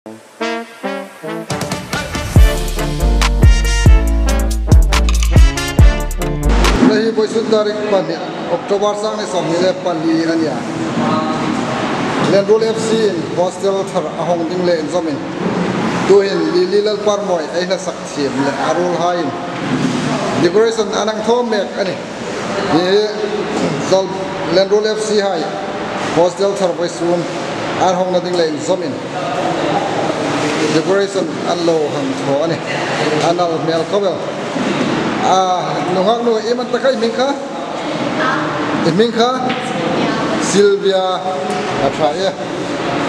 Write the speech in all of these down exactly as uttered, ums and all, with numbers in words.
Hi vawisun tarik pahni, October sangni sawmhni le pali a nia. Lenruol F C in hostel thar a hawng ding le inzawmin, tuhin Lily Lalparmawi ei hla sak thiem le a ruolhaiin decoration an hang thaw mek a nih. Hi Lenruol F C hai hostel thar vawisun an hawngna ding le inzawmin decoration an lo hang thaw a nih. A nal hmel khawp el. A, nunghak nu, i hming ta kha, i hming kha? I hming kha? Sylvia. A ṭha e.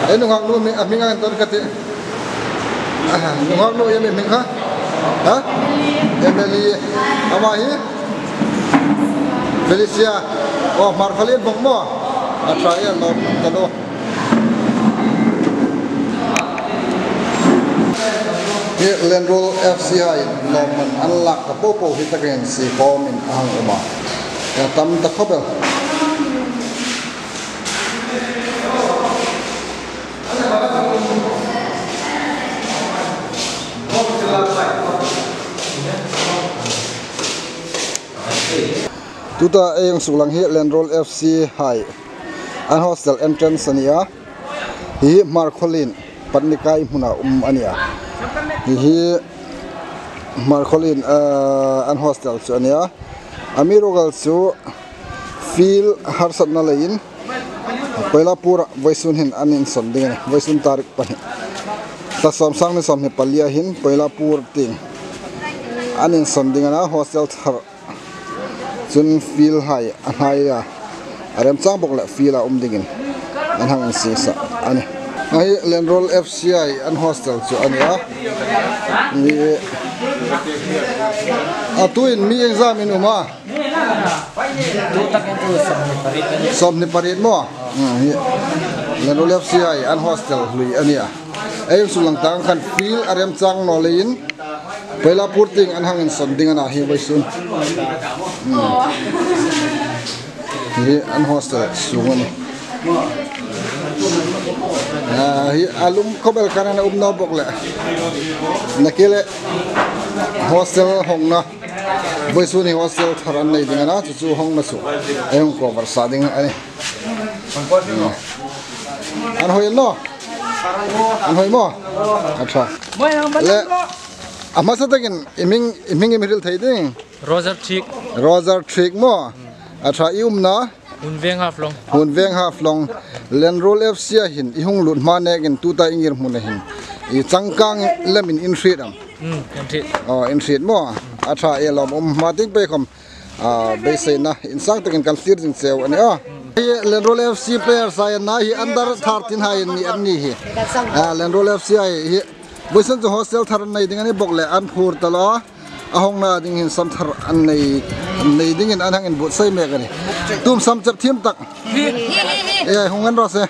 E, nunghak nu hming, a hming ang ton ka ti. Nunghak nu, i hming kha? Ha? Emily. Ama hi? Felicia. Oh, Hmarkhawlien bawk maw? A ṭha e, lawm ta lo. Hi Lenruol F C hai lawmman an lak ta po po hi takin si khawmin a hang um a. A tam ta khawp el. Tuta ei hung suklang hi Lenruol F C hai an hostel entrance a nia. Hi Hmarkhawlien Patnikai hmuna um a nia. Hi hi Hmarkhawlien, ah, an hostel chu a nia. Amiruokchu field harsatna leiin Koilapur-a vawisun hin an insawn ding a nih. Vawisun tarik pahni, Thlasawm sangni sawmhni palia hin Koilapur tieng an insawn ding a na, hostel thar chun field hai a hnaia, a remchang bawk le field-a um dingin an hang insisa a nih. Hi Lenruol F C hai an hostel chu a nia. Mi, a, tuhin mi exam in um a. Tu takin tu sawmhni pariet a nih. Sawmhni pariet maw? Hmm, hi Lenruol F C hai an hostel hlui a nia. Ei hung suklang tang khan field a remchang naw leiin Koilapur tieng an hang insawn ding a na hi vawisun. Hmm. Hi an hostel sung a nih. Ah, hi a lum khawp el, kan an um naw bawk le. Nakie le hostel hawngna. Vawisun hi hostel thar an nei ding a na, chu chu hawngna chu ei hung cover sa ding a nih. An hoi naw? An hoi maw? A ṭha. Le, a hmasa takin i hming, i hming i mi hril thei ding? Roger Thiek. Roger Thiek maw? A ṭha, i umna? Hunveng Haflong. Hunveng Haflong. Lenruol F C-a hin i hung lut hma nekin tuta i ngir hmuna hin i changkang lemin in hriet am? Hmm, kan hriet. Oh, in hriet maw? A ṭha, e, lawmum, hma tieng pei khawm, ah, beiseina insang takin kan thlir ding cheu a nih a. Hi Lenruol F C players hai an na hi, under thirteen hai an ni, an ni hi. Ah, Lenruol F C hai hi vawisun chu hostel thar an nei ding a ni bawk le, an phur ta lo a. A hawngna ding hin sam thar an nei, an nei dingin an hang inbuotsai mek a nih. Tum sam chep thiem tak. E, hung en raw se.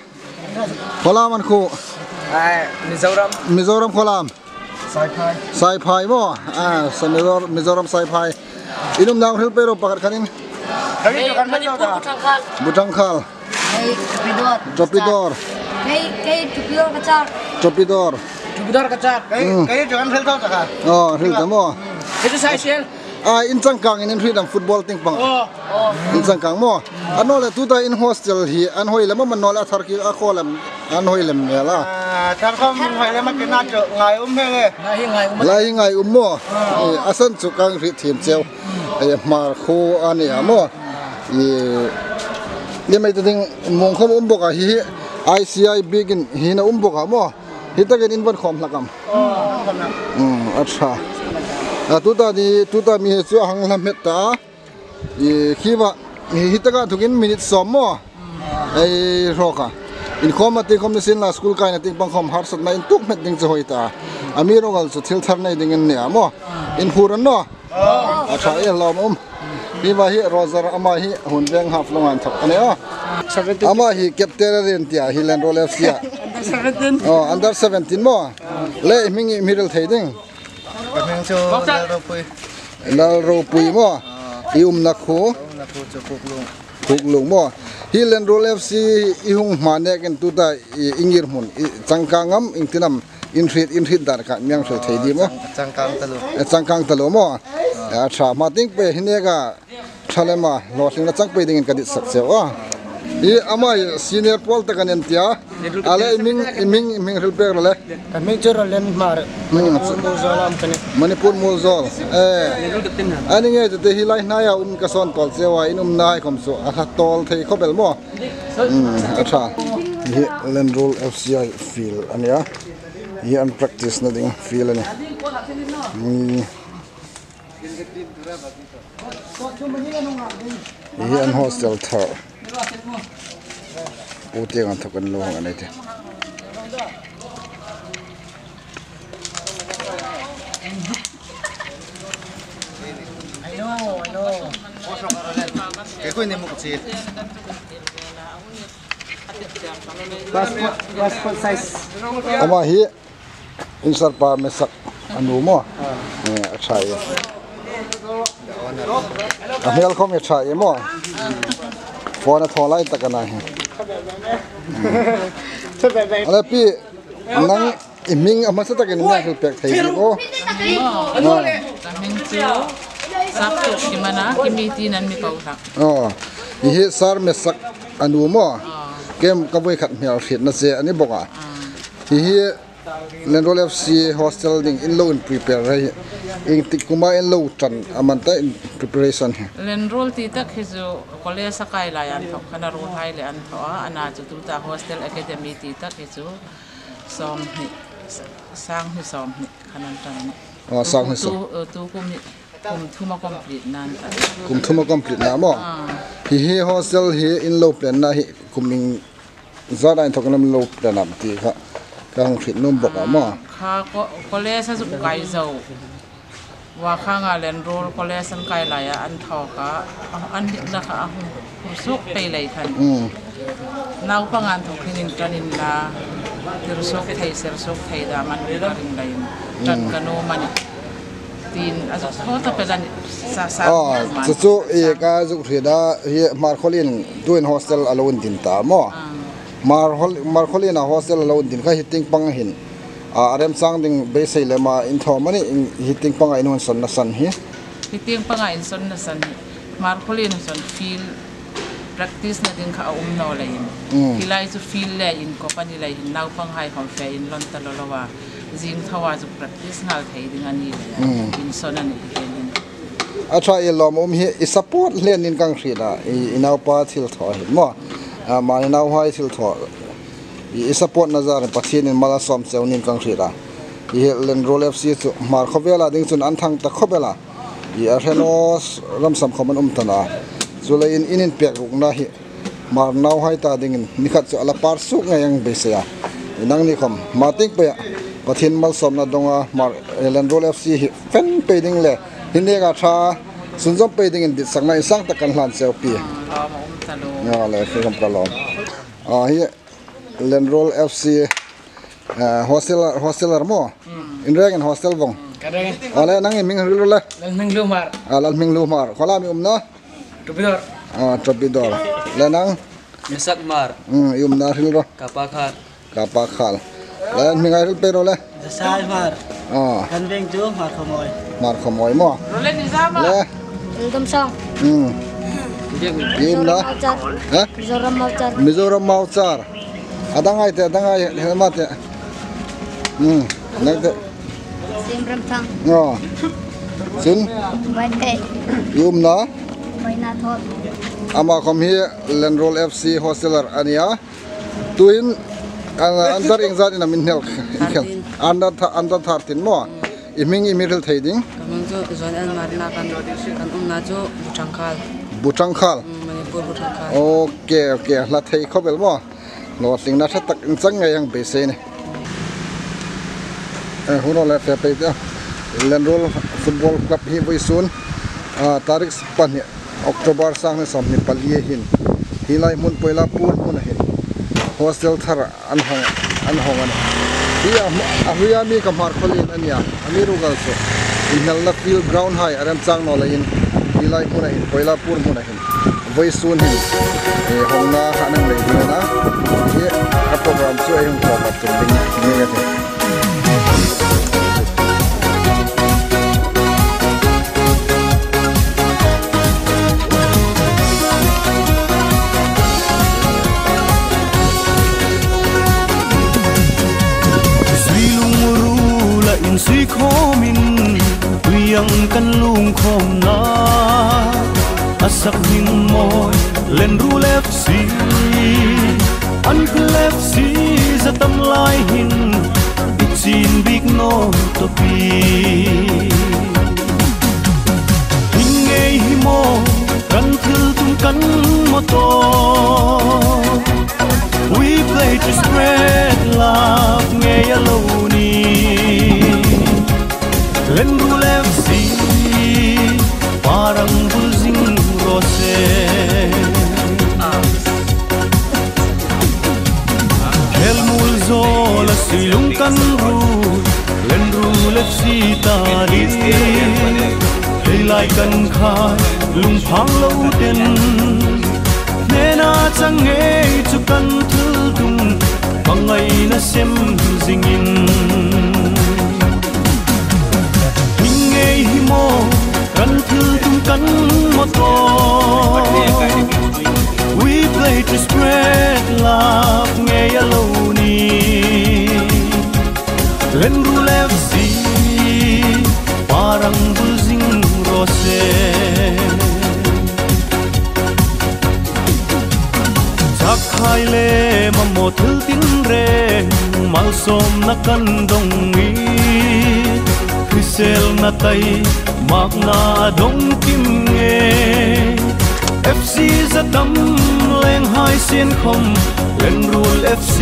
Khaw lam an khuo? Ai, Mizoram. Mizoram khaw lam. Saiphai. Saiphai maw? Ah, sa Mizoram, Mizoram Saiphai. In umna hril pei ro pakhat khanin. Kei Manipur Butangkhal. Butangkhal. Kei Tupidor. Tupidor. Kei, kei Tupidor ka char. Tupidor. Tupidor ka char. Kei, hmm, kei chu kan hril tho ta kha. Oh, hril ta maw? Kei chu Saisel. Ah, in changkang in, in hriet am football tieng pang? Oh. In changkang maw? A naw le tuta in hostel hi an hoi lem am, a naw le a thar khi a khaw lem, an hoi lem el a? Ah, thar khawm hoi lem a tina chu ngai um hmel e. Lai hi ngai um. Lai hi ngai um maw? Ah. Eh, a san chu kan hriet thiem cheu. Eh, Hmar khuo a nia maw? Eh, ni mai ta ding mong khawm um bawk a, hi, hi I C I biekin hin a um bawk a maw? Hi takin in von khawm hlak am? Hmm, a ṭha. A, tuta ni, tuta mi hi chu a hang hla hmet ta. I, khi va, hi, hi taka thukin minute sawm maw? Ei, hraw kha. Inkhawm a ti khawm ni sien la, school kaina tieng pang khawm harsatna intuk hmet ding chu hoi ta. Amiruokchu thil thar nei ding an nia maw? In phur an naw? A ṭha e, lawmum. Hi va hi Roger, ama hi Hunveng Haflong-a inthawk a nih a. Seventeen. Ama hi captain a nih tia hi Lenruol F C-a. Under seventeen. Oh, under seventeen maw? Le, i hming i mi hril thei ding? Ka hming chu Lalropui. Lalropui maw? Ah. I umna khuo? Ka umna khuo chu Khuklung. Khuklung maw? Hi Lenruol F C i hung hma nekin tuta i, i ngir hmun, i changkang am, iengtin am Inhriet, inhriet dan kha mi hang hril thei ding maw? Chang, changkang taluo. Eh, changkang taluo maw? A ṭha, hma tieng pei hi neka ṭha lem a, hlawtlingna chang pei dingin ka ditsak cheu a. I ama hi senior pawl tak a ni an tia. A le i hming, i hming, i hming hril pek ro le. Ka hming chu Roland Hmar. Hmm. Manipur Muolzawl am ka nih. Manipur Muolzawl. Eh. A ni ngei chu te hi lai hnaia um ka sawn tawl cheu a, in umna hai khom chu a hla tawl thei khop el maw? Hmm, a ṭha. Hi Lenruol F C a field a nia. Hi an practice-na ding field a nih. Hmm. Hi an hostel thar. Pu Tienga inthawk an lo hang a ni ti. Passport, passport size. Ama hi in sar pa Mesak a nu maw? Ah. Eh, a ṭha e. A hmel khom hi a ṭha e maw? Phone a thaw lai tak a na hi. A le pi, nang i hming a hmasa takin mi hang hril pek thei ding aw. Ka hming chu Saptuok Kim a na, Kimi tiin an mi ko hlak. Aw, hi hi Sir Mesak a nu maw? Aw. Kem ka voi khat hmel hrietna che a ni bawk a. Aw. Hi hi Lenruol F C hostel ding in lo in prepare hi. Ieng tik kuma in lo ṭan a man ta in preparation hi. Lenruol ti tak hi chu college a kai lai an thawk khan a ruolhai le an thaw a, a na chu tuta hostel academy ti tak hi chu sawmhni, sanghni sawmhni khan an ṭan a nih. Aw, sanghni sawm. Tu, tu kum hi kum thuma complete-na an ta. Kum thuma complete-na maw? Ah. Hi hi hostel hi in lo plan-na hi kum ieng zat a inthawk in lo plan am ti kha ka hang hriet nuom bawk a maw? Ah, kha ko-, college a zuk kai zo. Vakhanga Lenruol college an kai laia an thaw kha, a, an hnikna kha a hung phur suok pei lei khan. Mm. Naupang an thawk hin inṭan inla, tir suok thei, ser suok thei dam an hung ka ring leiin. Ṭan ka nuom a nih. Tiin a zuk thaw ta pei a nih, sa, sa. Aw, man. Chu chu i ka zuk hriet a, hi Hmarkhawlien tuin hostel a lo indin ta maw? Ah. Hmarkhawl-, Hmarkhawliena hostel a lo indin kha hi tieng pang hin. A, a remchang ding beisei lema in thaw a nih, in, hi tieng panga in hung sawnna san hi. Hi tieng panga in sawnna san hi. Hmarkhawlien sawn field practice-na ding kha a um naw leiin. Mm. Hi lai chu field le inkop a ni leiin naupanghai khom fe inlawn ta lo lo a. Zing thawa chu practice nghal thei ding a ni leiin. Mm. In sawn a nih hi tieng hin. A ṭha, i lawmum hi i support hlenin ka hriet a, i, i naupa thilthaw hi maw? A, mani nauhai thilthaw. I, i support-na zarin Pathienin mal a sawm cheu niin ka hriet a. I hi Lenruol F C chu Hmar khawvela ding chun an thang ta khawp el a. I a hre naw ram sam khom an um ta naw a. Chuleiin in inpek rukna hi Hmar nauhai ta dingin ni khat chu a la par suok ngei ang beisei a. I nangni khom hma tieng peia Pathien malsawmna donga Hmar, eh, Lenruol F C hi fan pei ding le hi neka ṭha sunzawm pei dingin ditsakna insang tak kan hlan cheu pi. Ah, lawm a um ta lo. Aw le, khi khom ka lawm. Ah, hi Lenruol F C, eh, hosteler, hosteler maw? Hmm. In rengin hostel vong. Hmm, ka reng. Aw le, nang i hming hril ro le. Lalhminglhu Hmar. Ah, Lalhminglhu Hmar. Khaw lam i umna? Tawpidawr. Ah, Tawpidawr. Le nang? Mesak Hmar. Hmm, i umna hril ro. Ka pa Khal. Ka pa Khal. Le, hminghai hril pei ro le. Jasai Hmar. Ah. Kan veng chu Hmarkhawmawi. Hmarkhawmawi maw? Le. Lalgamsawng. Hmm. I umna? Mizoram Mauchar. Ha? Mizoram Mauchar. Mizoram Mauchar. A danghai te, a danghai, he ma te. Hmm. Nang te. Sim Ramthang. Aw. Chun? Vaite. I umna? Vainathot. Ama khom hi Lenruol F C hosteler a nia. Tuhin, an, under ieng zatin am in hel? Thirteen. Under th-, under thirteen maw? Mm. I hming, i mi hril thei ding? Ka hming chu John L. Marna kan, kan umna chu Buṭangkhal. Buṭangkhal? Mm, Manipur Buṭangkhal. Ok, ok. Hla thei khawp el maw? Hlawtlingna ṭha tak in chang ngei ang beisei a nih. Eh, hun aw le, fe pei ta. Lenruol Football Club hi vawisun, ah, tarik pahni October sanghni sawmhni pali hin hi lai hmun Poilapur hmuna hin hostel thar an hawng, an hawng a nih. Hi a, a hluia mi kha Hmarkhawlien a nia, amiruokchu inhnelna field ground hai a remchang naw leiin hi lai hmuna hin Poilapur hmuna hin vawisun hin, eh, hawngna an hang nei ding a na. Hi a program chu ei hung thaw vat tum ding ni a tih. Sui khawmin tui ang kan lungkhawmna a sak hming mawi Lenruol F C. An F C za tam lai hin i chin bik naw tawp hi. Hi ngei hi maw kan thil tum kan motto. We play to spread love ngei a lo ni. Lenruol F C, parang bul zing raw se. Khel muol zawl a sui lung kan ruot, Lenruol F C ta ding. Hei lai kan khai, lung phang lo ten. Hnena chang ngei chu kan thil tum, pangaina sem zingin. Hi ngei hi maw kan thil tum kan motto. We play to spread love ngei a lo ni. Lenruol F C, parang bul zing raw se. Chak khai le mamaw thil tinreng, malsawmna kan dong hi. Hriselna taima, makna dong kim ngei. F C za tam leng hai sien khawm, Lenruol F C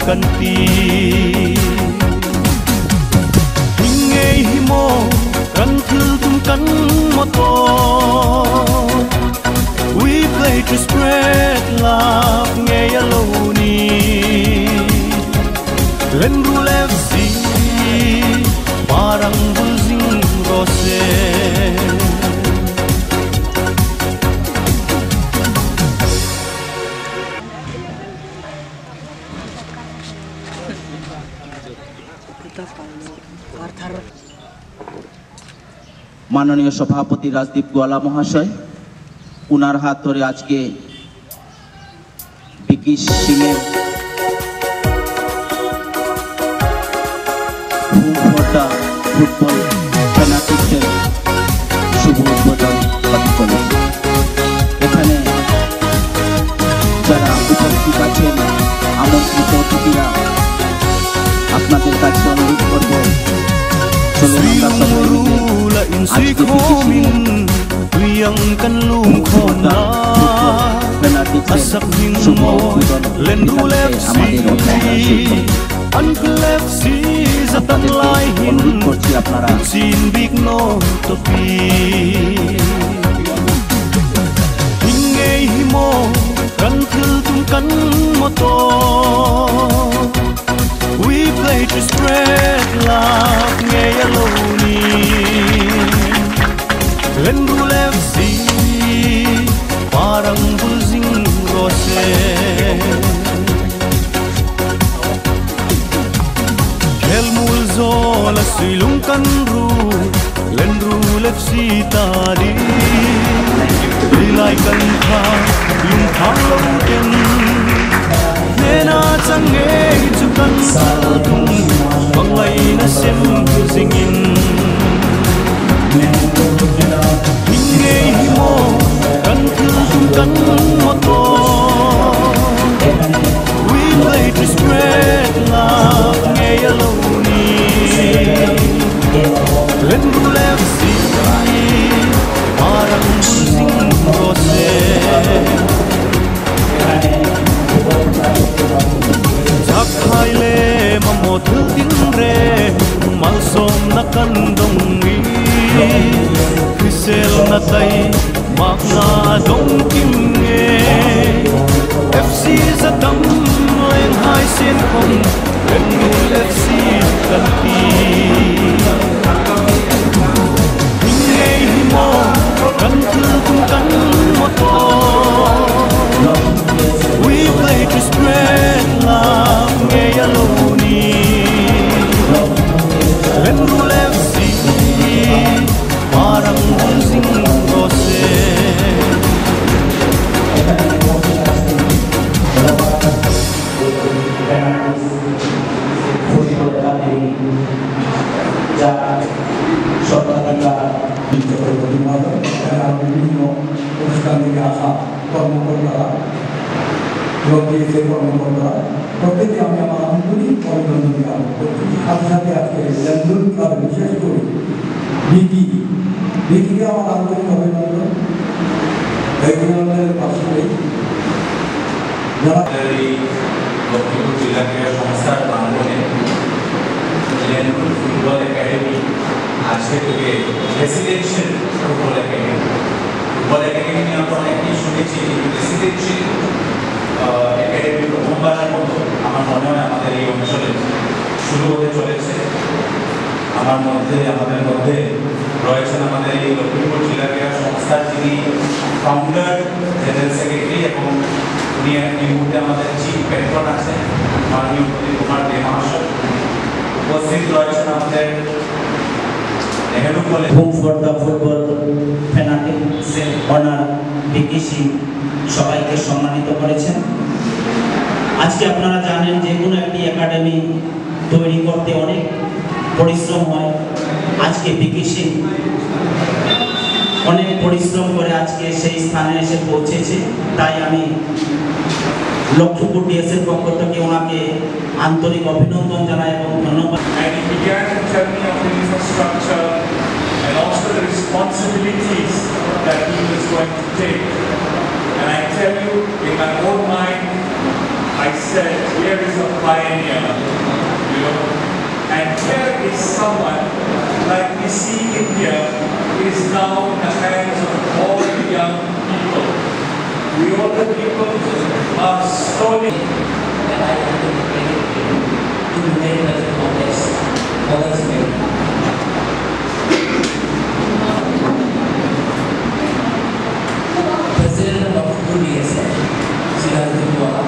kan ti. Hi ngei hi maw kan thil tum kan motto. We play to spread love ngei a lo ni. Lenruol F C, parang bul zing raw se. মাননীয় সভাপতি রাজদীপ গোয়ালা মহাশয়, ওনার হাত ধরে আজকে বিকি সিংয়ের Home for the Football Fanatics-এর শুভ উদ্বোধন করা হলো। এখানে যারা উপস্থিত আছেন, আমন্ত্রিত অতিথিরা, আপনাদের কাছে অনুরোধ করব, চলুন আমরা সবাই মিলে আজকে বিকি সিংয়ের Tui ang kan lungkhawmna a sak hming mawi Lenruol F C. An F C za tam lai hin i chin bik naw tawp hi. Hi ngei hi maw kan thil tum kan motto. We play to spread love ngei a lo ni. Lenruol F C, parang bul zing raw se. Khel muol zawl a sui lung kan ruot, Lenruol F C ta ding. Hei lai kan khai, lung phang lo ten. Hnena chang ngei chu kan thil tum, pangaina sem zingin. Hi ngei hi maw kan thil tum kan motto. We play to spread love ngei a lo ni. Lenruol F C, parang bul zing raw se. Chak khai le mamaw thil tinreng, malsawmna kan dong hi. Hriselna taima, makna dong kim ngei. F C za tam leng hai sien khawm, Lenruol F C kan ti. Hi ngei hi maw kan thil tum kan motto. We play to spread love ngei a lo ni. Lenruol F C, parang bul zing raw se. আজকে লেনদেন আর বিশেষ করে ভিকি, ভিকিকে আমার আন্তরিক অভিনন্দন। এই অভিনন্দনের পাশে যারা এই লক্ষ্মীপুর জেলা ক্রীড়া সংস্থার প্রাঙ্গণে লেনদেন ফুটবল একাডেমি আজকে থেকে residential football academy. Football academy নিয়ে আমরা অনেকেই শুনেছি, কিন্তু রেসিডেন্সিয়াল, আহ, একাডেমি প্রথমবারের মতো আমার মনে হয় আমাদের এই অঞ্চলে শুরু হতে চলেছে। আমার মধ্যে, আমাদের মধ্যে রয়েছেন আমাদের এই লক্ষ্মীপুর জেলা ক্রীড়া সংস্থার যিনি ফাউন্ডার, জেনারেল সেক্রেটারি এবং উনি এই মুহূর্তে আমাদের চিফ প্যাট্রন আছেন, মাননীয় প্রদীপ কুমার দে মহাশয়। উপস্থিত রয়েছেন আমাদের Nehru college. Home for the football fanatic, honour Vicky Singh সবাইকে সম্মানিত করেছেন। আজকে আপনারা জানেন, যে কোনো একটি একাডেমি তৈরি করতে অনেক পরিশ্রম হয়। আজকে ভিকি সিং অনেক পরিশ্রম করে আজকে সেই স্থানে এসে পৌঁছেছে, তাই আমি লক্ষ্মীপুর ডিএসএর পক্ষ থেকে ওনাকে আন্তরিক অভিনন্দন জানাই এবং ধন্যবাদ। And he began to tell me of the infrastructure and also the responsibilities that he was going to take. And I tell you, in my own mind, I said, "Here is a pioneer," you know. And here is someone like Miss India is now in the hands of all the young people. We older people are slowly. That I have to be dedicated to the very present context. Others may. President of Lockhipur D S A, Siraj Dipwala,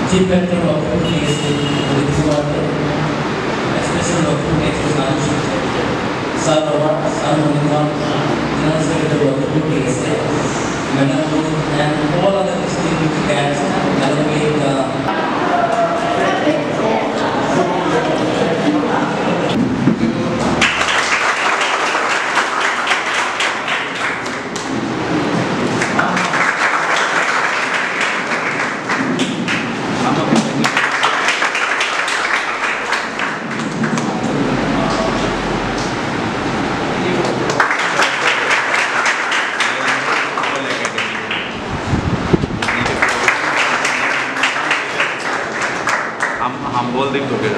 Chief Patron of Lockhipur D S A, Dipwala, Special Lockhipur D S A, Sir Robert, Sir Mohan, General Secretary of Lockhipur D S A, Madam Ruth, and all other distinguished guests, along with the हम, हम बोल देंगे तो फिर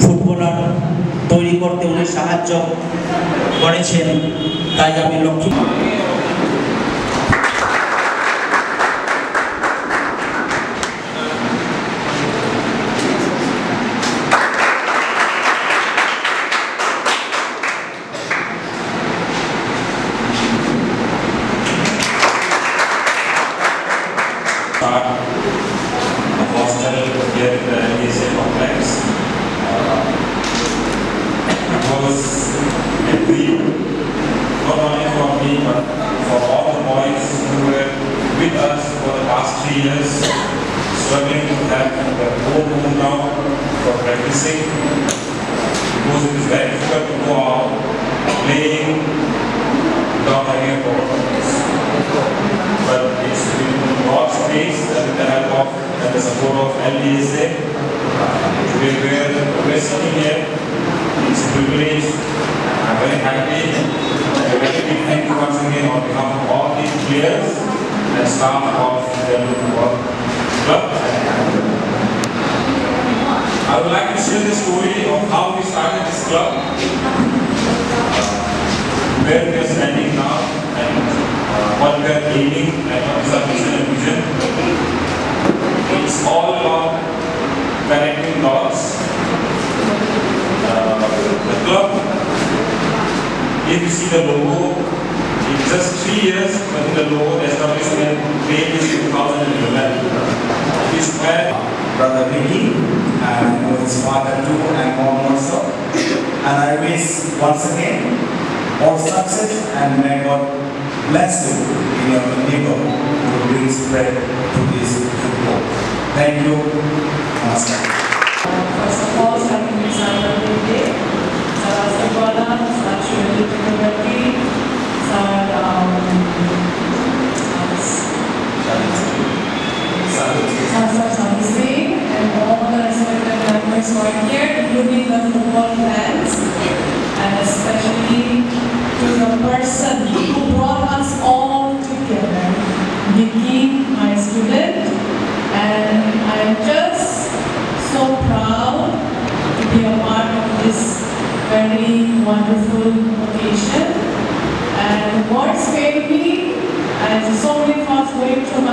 ফুটবলার তৈরি করতে উনি সাহায্য করেছেন, তাই আমি Lakshmi start the hostel here in the L D S A complex. Uh, it was a dream, not only for me, but for all the boys who were with us for the past three years, struggling to have their own home ground for practicing. Because it is very difficult to go out playing without having a proper fitness. But it's in God's grace and with the help of and the support of L D S A, we were wrestling here. It's a privilege. I'm very happy. A very big thank you once again on behalf of all these players and staff of the Football Club. I would like to share the story of how we started this club, where we are standing now, and, uh, what we are aiming at, what is our mission and vision. It's all about connecting dots. Uh, the club, if you see the logo, in just three years, I think the logo, the establishment date is two thousand eleven. It is where Brother Ricky, and I know his father too, and mom also. And I wish once again all success and may God bless you in your endeavor to bring spread to this football. Thank you. Namaskar. First of all, thank you, Mister Abdul Day, Sir Asif Wala, Sir Shweta Chakraborty, football fans, and especially to the person who brought us all together, Nikki, my student, and I'm just so proud to be a part of this very wonderful occasion. And words fail me, as so many thoughts going through